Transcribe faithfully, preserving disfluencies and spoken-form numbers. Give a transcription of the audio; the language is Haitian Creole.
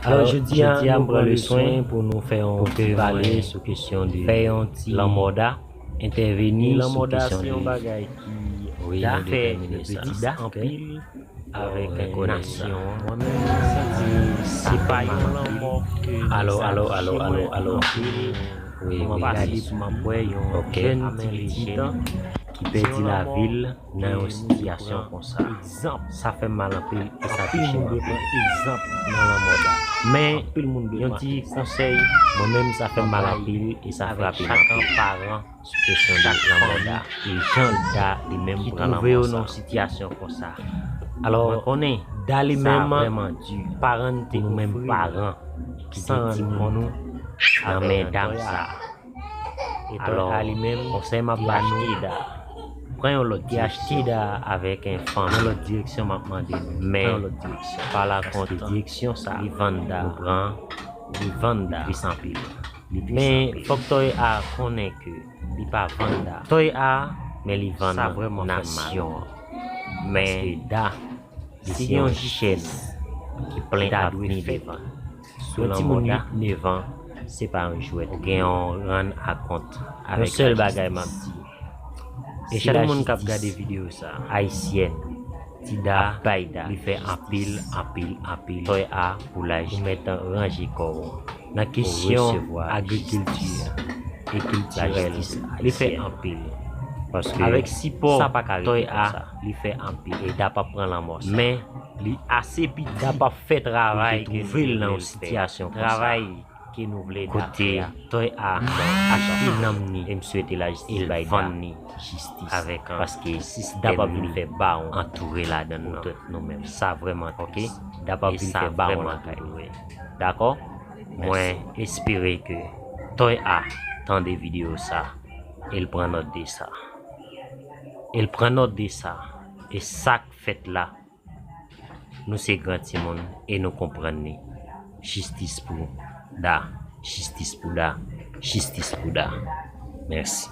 Alò, jodi a, nou pran le swen pou nou fè yon ti pale sou kesyon de lanmò Da, entèveni sou kesyon de Da fè le peti Da anpil avèk nasyon an. Mwen menm, m santi se pa yon lanmò ke m satisfè anpil. Kòman pase pou m ap wè yon jèn ti pitit ki pèdi lavi l nan yon sitiyasyon konsa. Sa fè m mal anpil e sa touche m anpil. Men, yon ti konsèy, mwen menm sa fè m mal anpil e sa frape m anpil. Sou kesyon de lanmò Da e jan Da li menm pran lanmò sa. Alò, mwen konnen Da li menm, paran n te ofri l san rann kont nou nan men dam sa. Alò, konsèy m ap ba nou, pran yon lòt direksyon. Achte Da avèk yon fanmi. Yon lòt direksyon m ap mande nou. Men, pa lakont, direksyon sa, li vann Da. Nou pran, li vann Da. Li plis anpil. Men, fòk Toy A konnen ke li pa vann Da. Toy A, men li vann nasyon an. Men, Da, li se yon jèn ki plen avni devan. Yon timoun uit, nèf an, se pa yon jwèt. Ou gen yon rann a kont avèk. Yon sèl bagay m ap di, e chak moun k ap gade videyo sa, ayisyèn, ti Da, bay Da, li fè anpil, anpil, anpil. Toy A, pou laj, ou mèt ranje kò w nan kesyon agrikilti e kiltirèl, li fè anpil. Paske avèk sipò Toy A, li fè anpil. E Da p ap pran lanmò sa. Men, li ase piti pou te twouve l nan yon sitiyasyon konsa. Travay ke nou vle Da fè a. Kote Toy A achte nanm ni, e m swete lajistis bay Da, jistis. Paske sistèm li antoure ladan l nan. Sa vrèman tris. Da p ap vin fè bawon lakay nou. Dakò? Mwen espere ke Toy A tande videyo sa e l pran nòt de sa. E l pran nòt de sa. E sa k fèt la, nou se gran timoun e nou konprann li. Jistis pou Da, jistis pou Da, jistis pou Da. Mèsi.